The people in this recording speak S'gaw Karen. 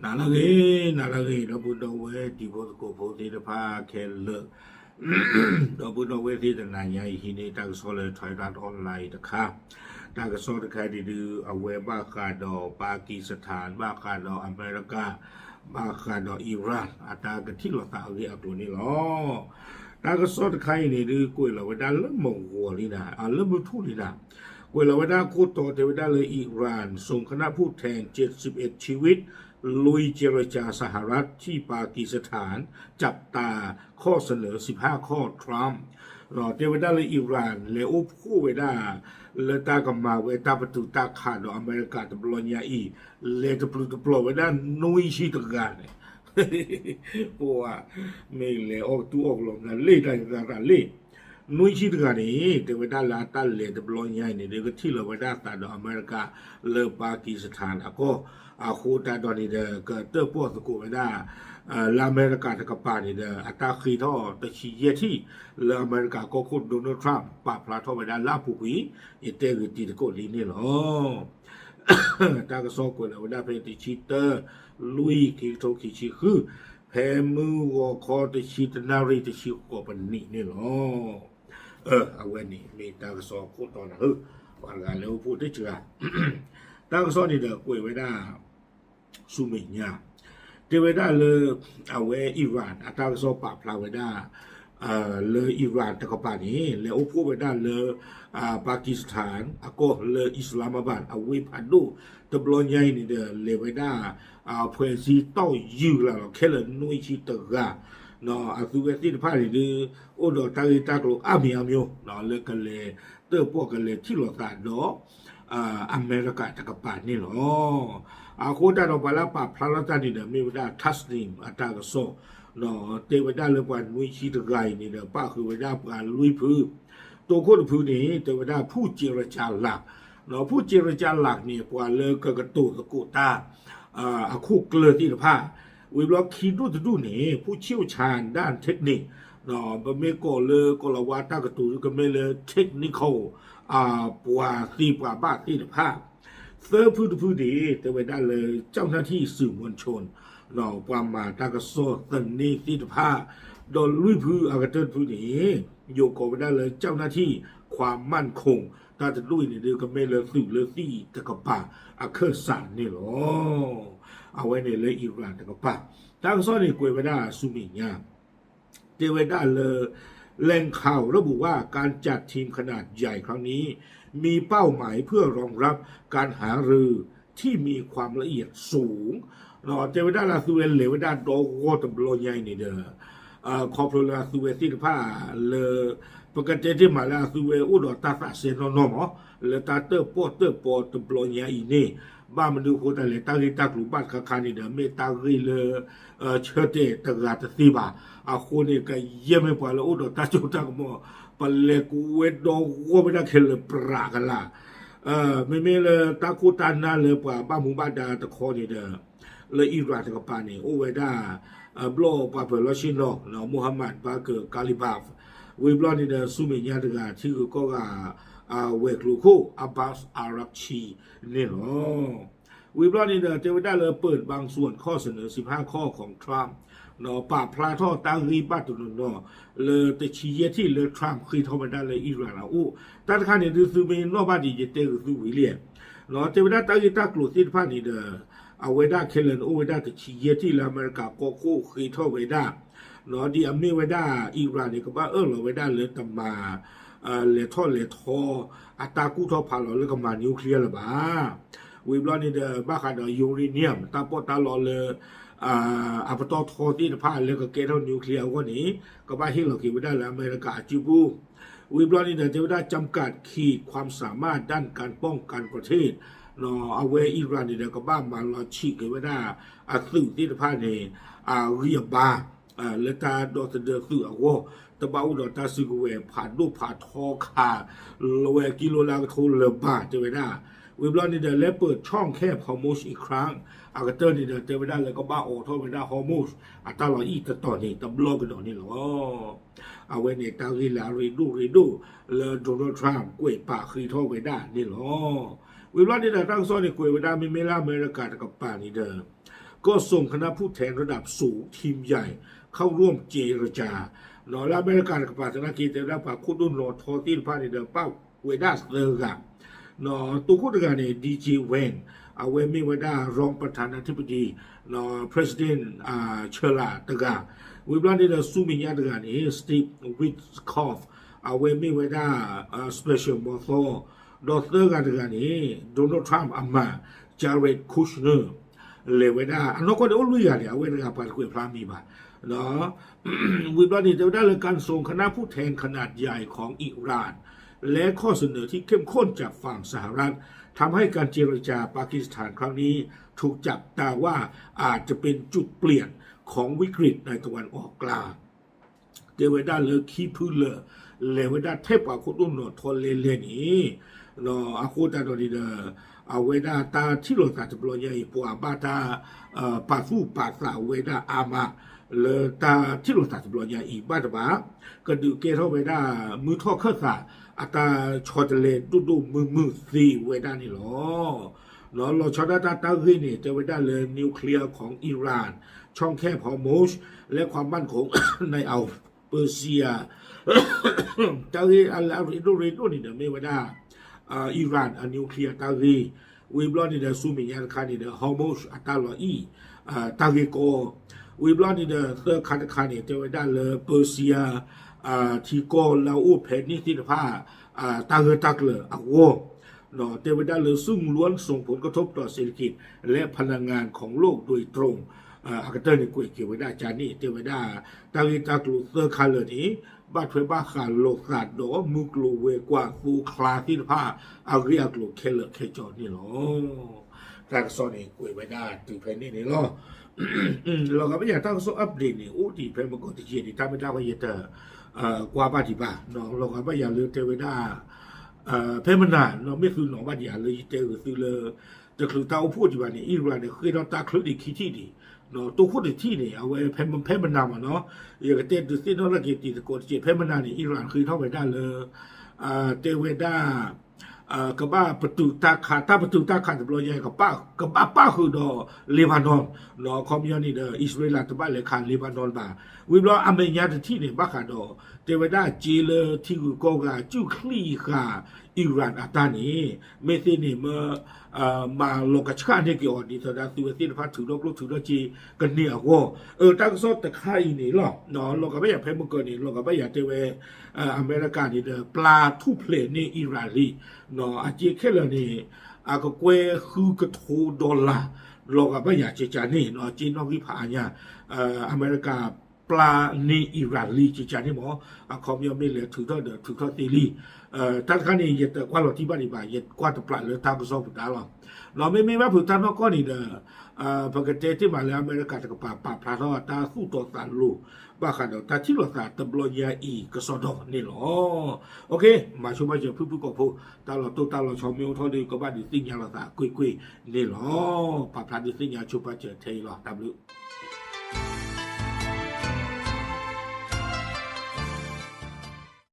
နၤလၢအဂ့ၤ, နၤလၢအဂ့ၤ ဒီပုၢ်ဒီဝဲၢ်တံၤဖိသကိးဖိသ့ၣ်တဖၣ်ခဲလၢာ်, ဒီပုၢ်ဒီဝဲၢ်သ့ၣ်တနၤညါအံၤဟံးန့ၢ်တၢ်ကစီၣ်လၢ Thairath Online တခါ, တၢ်ကစီၣ်တခါန့ၣ်ဒုး အဝဲဘၣ်ဃးဒီး Pakistan ဘၣ်ဃးဒီးအမဲရကၤ, ဘၣ်ဃးဒီး Iran အတၢ်ကထံၣ်လိာ်သးအဂ့ၢ်အကျိၤန့ၣ်လီၤ. တၢ်ကစီၣ်တခါအံၤန့ၣ်ဒုး ကွဲးလီၤဝဲဒၣ်လၢမုၢ်ဂီၤလံနၤ, လၢမုၢ်ထူၣ်လံနၤ, ကွဲးလီၤဝဲဒၣ်ခိၣ်တီတဲဝဲဒၣ်လၢ Iran ส่งคณะผู้แทน เจ็ดสิบเอ็ดชีวิต ลุยเจรจาสหรัฐที่ปากีสถาน จับตาข้อเสนอสิบห้าข้อ Trump တဲဝဲဒၣ်လၢ Iran လဲၤအိၣ်ဖှိၣ်ဝဲဒၣ် လၢတၢ်ကမၤဝဲတၢ်ပတုာ်တၢ်ခးဒီးအမဲရကၤတဘျီညါအံၤ, လဲၤတပျုာ်တပျီၤဝဲဒၣ်နွံဆံတဂၤန့ၣ် ပှၤ မ့ၢ်လဲၤအီၣ်ကတူၢ်အီၣ်ကလီၤမနုၤလၢတၢ်သးသးလ့ၣ်, နွံဆံတဂၤန့ၣ် တဲဝဲဒၣ်လၢအတၢ်လဲၤတဘျီညါအံၤန့ၣ်ဒီး ကထံၣ်လီၤဝဲဒၣ်သးဒီးအမဲရကၤလၢ Pakistan အကီၢ်, အဃိတၢ်ဒီးန့ၣ်ဒီး ကတၢၣ်ပီၣ်သကိးဝဲဒၣ် လၢအမဲရကၤတကပၤန့ၣ်ဒီး အတၢ်ဃ့ထီၣ်တဆံယဲၢ်ထံၣ် လၢအမဲရကၤကီၢ်ခိၣ် Donald Trump ပာ်ဖျါထီၣ်ဝဲဒၣ်လၢအပူၤကွံာ်, ယတဲဂ့ၤတံၤသကိးလံန့ၣ်လီၤ. တၢ်ကစီၣ်ကွဲးလီၤဝဲဒၣ်ဖဲတဆံတၢ လွံၢ် ခံကထိခံဆံဃု, ဖဲမုၢ်ဂီၤခီတဆံတနၣ်ရံၣ်တဆံဃိးပနံးန့ၣ်လီၤ. အဝဲန့ၣ်မ့ၢ်တၢ်ကစီၣ်ခိၣ်တီနၤဧၢ, ပှၤတဂၤလဲၤအိၣ်ဖှိၣ်တစှၤ, တၢ်ကစီၣ်န့ၣ်ဒီးကွဲးဝဲဒၣ် ဆူမဲာ်ညါ, တဲဝဲဒၣ်လၢ အဝဲ Iran အတၢ်ကစီၣ်ပာ်ဖျါဝဲဒၣ် လၢ Iran တကပၤန့ၣ် လဲၤအိၣ်ဖှိၣ်ဝဲဒၣ်လၢ Pakistan အကီၢ်လၢ Islamabad အဝ့ၢ်ဖးဒိၣ်တဘျီညါအံၤန့ၣ်ဒီး လဲၤဝဲဒၣ် ဖှဲးစံတီၣ်ယုၢ်လၢ်လီၤခဲလၢာ်နွံဆံတဂၤ, အသုဝဲသ့ၣ်တဖၣ်န့ၣ်ဒုး အိၣ်ဒီးတၢ်ဂ့ၢ်တၢ်ကျိၤအါမံၤအါမံၤ လၢကလဲၤတၢၣ်ပီၣ်ကလဲၤထံၣ်လိာ်သးဒီး အမဲရကၤတကပၤန့ၣ်လီၤ. အဃိတၢ်ဒီးပှၤလၢပာ်ဖျါထီၣ်တၢ်န့ၣ်ဒီး မ့ၢ်ဝဲဒၣ် Tasnim အတၢ်ကစီၣ်, တဲဝဲဒၣ်လၢပှၤနွံဆံတဂၤအံၤန့ၣ်ဒီး ပၣ်ဃုာ်ဝဲဒၣ်ပှၤလွံၢ်ဖု, တိခိၣ်တဖုန့ၣ် တဲဝဲဒၣ် ဖူၣ်စဲရကၠၣ်လး, ဖူၣ်စဲရကၠၣ်လးန့ၣ် ပှၤလၢကကတိၤသကိးတၢ် အခိၣ်ကျၢၢ်သ့ၣ်တဖၣ်, ဝံၤဘျီခံဒူၣ်တဒူၣ်န့ၣ် ဖူၣ်ဆံၣ်အိၣ်ဆါဒၣ် technique, ပမ့ၢ်ကိးလၢကိးလၤဝါတၢ်ကတိၤဒုး ကမ့ၢ်လၢ technical ပှၤသ့ပှၤဘၣ်သ့ၣ်တဖၣ်, သၢဖုတဖုန့ၣ် တဲဝဲဒၣ်လၢ เจ้าหน้าที่สื่อมวลชน ပှၤမၤတၢ်ကစီၣ်သန့သ့ၣ်တဖၣ်, ဒီးလွံၢ်ဖုအကတၢၢ်တဖုန့ၣ် ယိၤကိးဝဲဒၣ်လၢ เจ้าหน้าที่ความมั่นคง တၢ်တဒူၣ်အံၤန့ၣ်ဒုး ကမ့ၢ်လၢသုးလၢသံၣ်တကပၤအခၢၣ်စးန့ၣ်လီၤ. အဝဲန့ၣ်လၢ Iran တကပၤ, တၢ်ကစီၣ်န့ၣ်ကွဲးဝဲဒၣ်ဆူမဲာ်ညါ တဲဝဲဒၣ်လၢ แหล่งข่าวระบุว่าการจัดทีมขนาดใหญ่ครั้งนี้มีเป้าหมายเพื่อรองรับการหารือที่มีความละเอียดสูง တဲဝဲဒၣ်လၢအသုဝဲလဲၤဝဲဒၣ်ဒီဂီၢ်တဘျီညါအံၤန့ၣ်ဒီး ခီဖျိလၢအသုဝဲသ့ၣ်တဖၣ်လၢ ပကတဲတ့ၢ်မးလၢအသုဝဲအိၣ်ဒီးတၢ်သးစဲနီၢ်နီၢ်မး လၢတၢ်တၢၣ်ပီၣ်တၢၣ်ပီတဘျီညါအံၤန့ၣ် ဘၣ်မနုၤအဃိတၢ်လဲၣ် တၢ်ဂ့ၢ်တၢ်ကျိၤဘၣ်တခါခါန့ၣ်ဒီး မ့ၢ်တၢ်ဂ့ၢ်လၢ ဆၢတဲာ်တဂၤတသ့ဘၣ်. အဃိန့ၣ် ကယဲၢ်မ့ၢ်ပှၤလၢအိၣ်ဒီးတၢ်စိတၢ်ကမီၤ ပလဲၤကူဝဲဒီဂီၢ်ဝဲဒၣ်ခဲလၢာ်ပြးကလာ် မ့မ့ၢ်လၢတၢ်ခိၣ်တၢ်နၢ်လၢပှၤဘၣ်မူဘၣ်ဒါတခီန့ၣ်ဒီး လၢ Iran တကပၤန့ၣ် အိၣ်ဝဲဒၣ် ဘျီၣ်ပှၤပၢၤလီၢ်ဆ့ၣ်နီၤ Mohammad Baker Ghalibaf ဝံၤဘျီန့ၣ်ဒီး ဆူမဲာ်ညါတဂၤ ထံဂုၤကီၢ်ဂၤ ဝဲၤကျိၤခိၣ် Abbas Araghchi န့ၣ်လီၤ. ဝံၤဘျီန့ၣ်ဒီး တဲဝဲဒၣ်လၢ เปิดบางส่วนข้อเสนอสิบห้าข้อของ Trump ပာ်ဖျါထီၣ်တၢ်ဂ့ၢ်ဘၣ်တနီၤနီၤ လၢတဆံယဲၢ်ထံၣ်လၢ Trump ဃ့ထီၣ်ဝဲဒၣ်လၢ Iran အအိၣ် တၢ်တခါန့ၣ်ဒုး သုမ့ၢ်နီၣ်ဘၣ်ဒံး ယတဲဂ့ၤသုဝံၤလံ တဲဝဲဒၣ်တၢ်ဂ့ၢ်တၢ်ကျိၤသ့ၣ်တဖၣ်န့ၣ်ဒီး အဝဲဒၣ်ခဲလၢာ်န့ၣ်အိၣ်ဝဲဒၣ်တဆံယဲၢ်ထံၣ်လၢအမဲရကၤကီၢ်ခိၣ်ဃ့ထီၣ်ဝဲဒၣ် ဒ်အမ့ၢ်ဝဲဒၣ် Iran န့ၣ် ကဘၣ်အၢၣ်လီၤဝဲဒၣ်လၢတမၤ လဲၤထီၣ်လဲၤထီ အတၢ်ကူၣ်ထီၣ်ဖးလီၤလၢကမၤ nuclear လၢၤဘၣ်. ဝံၤဘျီန့ၣ်ဒီး ဘၣ်ဃးဒီး uranium တၢ်ပီးတၢ်လီလၢ အပတီၢ်ထီသ့ၣ်တဖၣ်လၢကကဲထီၣ် nuclear အဂီၢ်န့ၣ် ကဘၣ်ဟ့ၣ်လီၤက့ၤဝဲဒၣ်လၢအမဲရကၤအစုပူၤ ဝံၤဘျီန့ၣ်ဒီး တဲဝဲဒၣ် จำกัดขีดความสามารถด้านการป้องกันประเทศ အဝဲ Iran န့ၣ်ဒီး ကဘၣ်မၤလီၤဆံးက့ၤဝဲဒၣ် အသုးသ့ၣ်တဖၣ်န့ၣ် အဂံၢ်အဘါ လၢတၢ်ဒီသဒၢသုးအဂီၢ် တဘၣ်အိၣ်ဒီးတၢ်စုကဝဲၤဖးဒိၣ်ဖးထီခး လၢဝဲကံလိလၢကထိလၢၤဘၣ် တဲဝဲဒၣ် ဝံၤဘျီန့ၣ်ဒီး လဲၤပၢၢ် ช่องแคบฮอร์มุซ อีกครั้ง အကတၢၢ်န့ၣ်ဒီး တဲဝဲဒၣ်လၢကဘၣ်အိးထီၣ်ဝဲဒၣ် Hormuz အတၢ်လီၤအံၣ်တတီၤန့ၣ် တဘျီကဒီးန့ၣ်လီၤ. အဝဲန့ၣ်တၢ်ဂ့ၢ်လၢအရ့ဒိၣ်ရ့ဒိၣ်လၢ Donald Trump ကွဲးပာ်ဃ့ထီၣ်ဝဲဒၣ်န့ၣ်လီၤ. ဝံၤဘျီန့ၣ်ဒီး တၢ်ကစီၣ်န့ၣ်ကွဲးဝဲဒၣ် မ့မ့ၢ်လၢအမဲရကၤတကပၤန့ၣ်ဒီး ก็ส่งคณะผู้แทนระดับสูงทีมใหญ่เข้าร่วมเจรจา လၢအမဲရကၤတကပၤသနာ်က့ တဲဝဲဒၣ်ပှၤခိၣ်ဒိၣ်နီၢ်ထီသ့ၣ်တဖၣ်န့ၣ်ဒီး ပာ်ဝဲဒၣ်သၢဂၤ တိခိၣ်တဂၤန့ၣ် DJ Vance အဝဲမ့ၢ်ဝဲဒၣ် รองประธานาธิบดี president ဆၢလးတဂၤ ဝံၤဘျီန့ၣ်ဒီး ဆူမဲာ်ညါတဂၤန့ၣ် Steve Witkoff အဝဲမ့ၢ်ဝဲဒၣ် special မီၤသီ ဒီးသၢဂၤတဂၤန့ၣ် Donald Trump အမါ Jared Kushner လဲၤဝဲဒၣ် အနီၢ်ကီၢ်န့ၣ်အိၣ်လွံၢ်ဂၤန့ၣ် အဝဲတဂၤပှၤတကွဲးဖျါမံၤဘၣ် ဝံၤဘျီန့ၣ် တဲဝဲဒၣ်လၢ การส่งคณะผู้แทนขนาดใหญ่ของอิหร่าน และข้อเสนอที่เข้มข้นจากฝั่งสหรัฐ ทำให้การเจรจาปากีสถานครั้งนี้ถูกจับตาว่าอาจจะเป็นจุดเปลี่ยนของวิกฤตในตะวันออกกลาง တဲဝဲဒၣ်လၢခံဖုလၢာ် လဲၤဝဲဒၣ်ထဲပှၤခိၣ်ဒိၣ်နီၢ်ထီလဲၤလဲၤန့ၣ် အဃိသတးဒီးန့ၣ်ဒီး အဝဲဒၣ်တၢ်ထံၣ်လိာ်သးတဘျီညါအံၤ ပှၤဘၣ်တၢ် ပာ်သူၣ်ပာ်သးဝဲဒၣ်အါမး လၢတၢ်ထံၣ်လိာ်သးတဘျီညါအံၤ ဘၣ်တဘၣ် ကဒုးကဲထီၣ်ဝဲဒၣ် မုၢ်ထီၣ်ခၢၣ်သး အတၢ်ဆီတလဲဒိၣ်ဒိၣ်မုၢ်မုၢ်သ့ဝဲဒၣ်န့ၣ်လီၤ. လီၤဆီဒၣ်တၢ်တၢ်ဂ့ၢ်န့ၣ် တဲဝဲဒၣ်လၢ nuclear ของอิหร่าน ช่องแคบฮอร์มุซ และความมั่นคงในอ่าวเปอร์เซีย တၢ်ဂ့ၢ်အလၢအရ့ဒိၣ်ရ့ဒိၣ်န့ၣ်ဒီး မ့ၢ်ဝဲဒၣ် Iran အ nuclear တၢ်ဂ့ၢ် ဝံၤဘျီန့ၣ်ဒီး ဆူမဲာ်ညါတခါန့ၣ်ဒီး Hormuz အတၢ်လီၤအံၣ် တၢ်ဂ့ၢ်ကီ ဝံၤဘျီန့ၣ်ဒီး သၢခါတခါန့ၣ် တဲဝဲဒၣ်လၢ ပၢၤစံယါ ထံကီၢ်လၢအအိၣ်ဖဲန့ၣ်သ့ၣ်တဖၣ် တၢ်ဂၢၢ်တၢ်ကျၢၤအဂီၢ် တဲဝဲဒၣ်လၢ ซึ่งล้วนส่งผลกระทบต่อเศรษฐกิจและพลังงานของโลกโดยตรง အကတၢၢ်န့ၣ်ကွဲးက့ၤဝဲဒၣ်ကန့ၣ် တဲဝဲဒၣ် တၢ်ဂ့ၢ်တၢ်ကျိၤသၢခါလၢာ်န့ၣ် ဘၣ်ထွဲဘၣ်ဃးလိာ်သးဒီးမုၢ်ကျိၤဝဲၤကွာ်သိချါသ့ၣ်တဖၣ် အဂ့ၢ်အကျိၤခဲလၢာ်ခဲဆ့န့ၣ်လီၤ. တၢ်ကစီၣ်န့ၣ်ကွဲးဝဲဒၣ်တုၤဖဲန့ၣ်န့ၣ်လီၤ. လီၤဂာ်ဘၣ်ယၤတၢ်ကစီၣ် update န့ၣ် အိၣ်ဒံးဖဲမုၢ်ကီၢ်တယဲၢ်န့ၣ် တၢ်မ့ၢ်တၢ်ဝဲယတ ကွၢ်ဘၣ်ဒံးဘၣ် လီၤဂာ်ဘၣ်ယၤလၢတဲဝဲဒၣ် ဖဲမနၤ မ့ၢ်သုနီၤဘၣ်ဒံးဧါလၢယတဲဂ့ၤသုလၢ တချုးတၢ်အိၣ်ဖှိၣ်ဒံးဘၣ်န့ၣ် Iran န့ၣ် ဃ့ထီၣ်တၢ်ချၢဒံးခံထံၣ်ဒံး တိခိၣ်တထံၣ်န့ၣ် အဝဲဖဲမနၤမ့ၢ်နီၤ ယကတဲဒုးသ့ၣ်နီၣ်လၢက့ၤတံၤသကိးတက့ၢ် ဖဲမနၤန့ၣ် Iran ဃ့ထီၣ်ဝဲဒၣ်လၢ တဲဝဲဒၣ် ကဘၣ်ပတုာ်တၢ်ခး တၢ်ပတုာ်တၢ်ခးတဘျီညါ ကဘၣ်ပာ်ဃုာ်ဒီး Lebanon အခီပညီန့ၣ်ဒီး အံၣ်စရ့လးတဘၣ်လဲၤခး Lebanon ဘၣ်. ဝံၤဘျီအမဲာ်ညါတထံၣ်န့ၣ် ဘၣ်ဃးဒီး တဲဝဲဒၣ်စ့လၢထံဂုၤကီၢ်ဂၤ ကူၣ်ချံဃာ် Iran အတၢ်န့ၣ် မ့ၢ်သ့န့ၣ်မ့ၢ် မၤလီၤကဆှၣ်န့ၢ်က့ၤအီၤ ဒ်သိးဒၣ်သုဝဲသ့ၣ်တဖၣ်ထုးထီၣ်ကျိၣ်ထုးထီၣ်စ့ကန့ၢ်အဂီၢ် အတၢ်ကစီၣ်တခါအံၤန့ၣ်လီၤ. လီၤဂာ်ဘၣ်ယၤဖဲမုၢ်ကီၢ်န့ၣ် လီၤဂာ်ဘၣ်ယၤတဲဝဲ အမဲရကၤန့ၣ်ဒီး ပျၢ်ထူၣ်ဖျဲးန့ၢ် Iran လံ အစ့ခဲလၢာ်န့ၣ် အကကွဲၢ်ဃုကထိ dollar လီၤဂာ်ဘၣ်ယၤကကန့ၣ် စ့နီၣ်ဂံၢ်ဖးအါညါ အမဲရကၤ ပျၢ်န့ၢ် Iran လံကကန့ၣ်မ့ၢ် အခီပညီမ့ၢ်လဲၤထုးထီၣ်ဒီးထုးထီၣ်သ့လံ. တၢ်တခါန့ၣ် ယတကွၢ်လီၤတံၢ်ဘၣ်ဒံးဘၣ် ယကွၢ်တပျးလၢတၢ်ကစီၣ်ပူၤဒါလီၤ. ဒီးမ့မ့ၢ်ဘၣ်ဖုးတၢ်နီၢ်ကီၢ်န့ၣ်ဒီး ပကတဲတ့ၢ်မးလၢအမဲရကၤတကပၤ ပာ်ဖျါထီၣ်တၢ်သူၣ်တီသးလိၤ ဘၣ်ဃးဒီးတၢ်ထံၣ်လိာ်သးတဘျီညါအံၤကစီဒီန့ၣ်လီၤ. မၤဆိဘၣ်စၢၤဖုၣ်ဖုၣ်ကိာ်ဖိ တၢ်လီၤတိၢ်တၢ်လီၤဆီမ့ၢ်အိၣ်ထီၣ်ဒီး ကဘၣ်ဒုးသ့ၣ်ညါလိာ်သးကွ့ၢ်ကွ့ၢ်န့ၣ်လီၤ. ပာ်ဖျါဒုးသ့ၣ်ညါဆိဘၣ်စၢၤထဲအံၤလီၤ. တၢ်ဘျုး